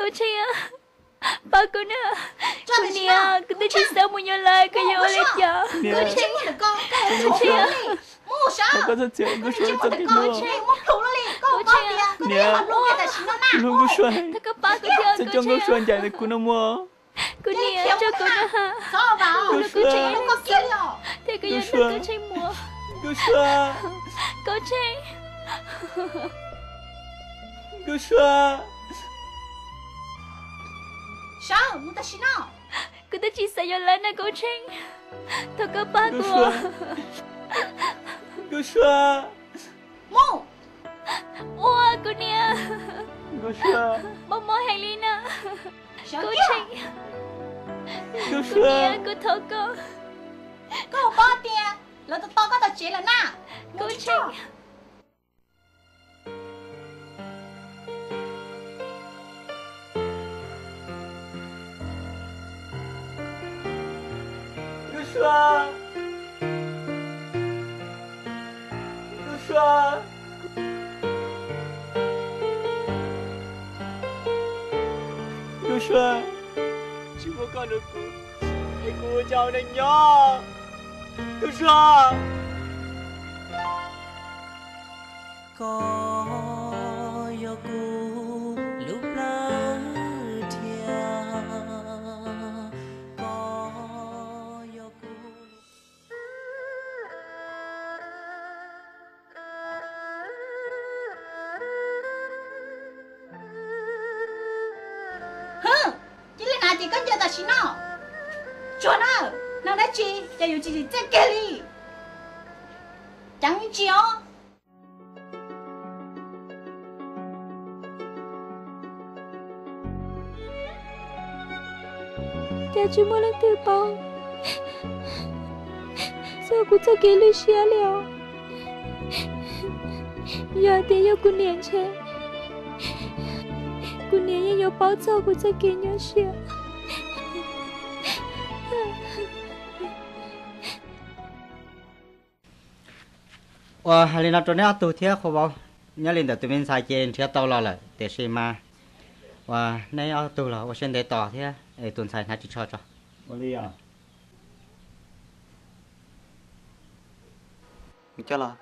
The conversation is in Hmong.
Koob Tsheej, pab kuv na. Kuv niam, kuv twb tsis xav mus yuav lawv, koj yuav ua li cas? Koob Tsheej, Koob Tsheej, thov koj txhob txhawj, Nkauj Sua txoj kev hlub. Koob Tsheej, niam, hlub Nkauj Sua, txhob coj Nkauj Sua ncaim ntawm kuv no mus. Kuv niam, tso kuv na ha. Nkauj Sua, thiab kuv yuav nrog Koob Tsheej mus. Nkauj Sua, Koob Tsheej, Nkauj Sua, kuv twb tsis xav yuav lawv na Koob Tsheej, thov koj pab kuv. Nkauj Sua, ua kuv niam, mob mob heev li na. Koob Tsheej, kuv niam, kuv thov koj. Koj paub tias lawv tos tos koj tom tsev lawm na. Koob Tsheej. Nkauj Sua, Nkauj Sua, Nkauj Sua, tsis muaj koj nrog kuv es kuv ua cas neeg nyob. Nkauj Sua. Koj yog kuv lub plawv rhiab, koj yog kuv. Hwb, cia li hnav ces koj ncaws tam sim no. Tsuag na, hnav dab tsi ces yuav tsis tsim txiaj kiag li. Ceev ntsis os. Cas tsis muaj leej twg paub txog kuv txoj kev hlub siab li os. Yog hais tias yog kuv niam ntshe kuv niam yeej yuav paub txog kuv txoj kev nyuaj siab. Uas hais li no rau neb ob tug thiab qhua vauv, nyob li ntawm tus me ntxhais ces nrhiav tau los lawm tiam sis mas uas neb ob tug los ua siab ntev tos thiab es tus ntxhais hnav ris tsho tso. Ua li os. Coj los.